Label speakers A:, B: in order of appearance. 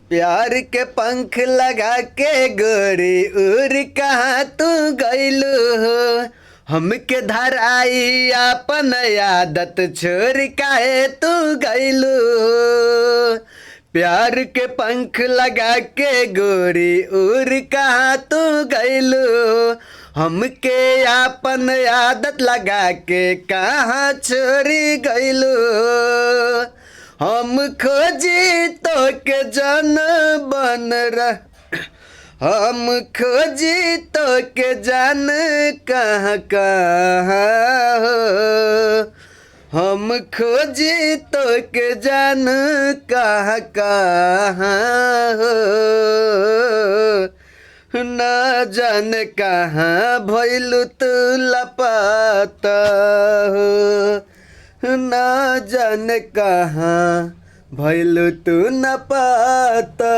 A: प्यार के पंख लगा के गोरी उर कहाँ तू गइलू हो। हमके धराई अपन आदत छोड़ काहे तू गइलू हो। प्यार के पंख लगा के गोरी उर कहाँ तू गइलू। हमके आपन आदत लगा के कहाँ छोड़ी गइलू। हम खोजी तो के जन बन रह, हम खोजी तो के जान कहाँ कहाँ हो। हम खोजी तो के जान कहाँ कहाँ हो। ना जान कहाँ भइलु तू लापता हो। ना जान कहाँ भइलु तू न पाता